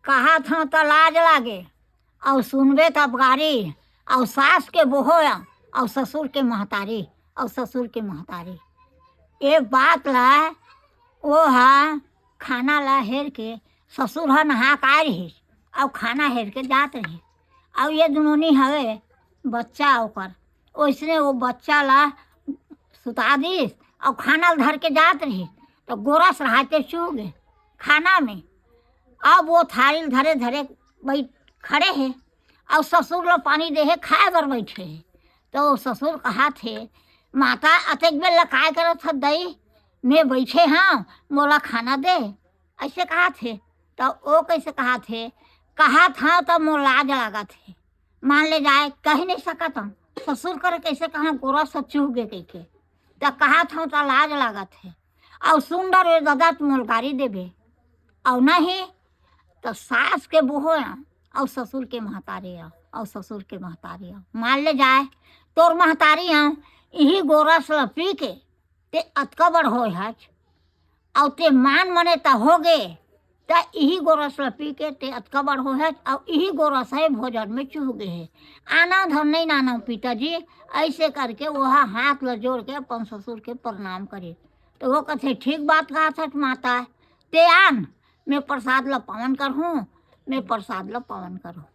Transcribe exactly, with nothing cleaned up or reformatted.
कहाथंव त लाज लागे, अउ सुनबे तब गारी, अउ सास के बोहोया, अउ ससुर के महतारी, अउ ससुर के महतारी। ए बात ला ओ ह खाना ला हेर के, ससुर ह नहा के आए रहिस, अउ खाना हेर के जात रहिस, अउ ये दुनोनी हवे बच्चा ओकर। ओइसने ओ बच्चा ला सुता दिस, अउ खाना ल धर के जात रहिस, त गोरस रहाते चुहगे खाना में। अब वो थारी ल धरे धरे बइठ खड़े हे, अउ ससुर ल पानी दे हे, खाए बर बइठे हे। त ओ ससुर कहाथे, "माता, अतेक बेर ल काय करत हस दई? मैं बइठे हंव, मोला खाना दे।" अइसे कहाथे। त ओ कइसे कहाथे? "कहाथंव त मोर लाज लागत हे, मान ले जाए, कहि नइ सकत हंव, ससुर करा कइसे कहांव, गोरस ह चुहगे कहिके, त कहाथंव त लाज लागत हे, अउ सुन डर ए ददा त मोला गारी देबे, अउ नहीं त सास के बोहोया, अउ ससुर के महतारी अव, अउ ससुर के महतारी अव, मान ले जाए, तोर महतारी अव, इही गोरस ल पी के ते अतका बड़ होय हच, अउ ते मान मने त होगे, त इही गोरस ल पी के ते अतका बड़ होय हच, अउ इही गोरस हे भोजन में चुहगे हे। आनंव धन नइ नानंव पिताजी।" अइसे करके ओहा हाथ ल जोर के अपन ससुर के प्रणाम करे। त ओ कथे, "ठीक बात कहत हच माता, ते आन, मैं प्रसाद ल पावन करहूं, मैं प्रसाद ल पावन करहूं।"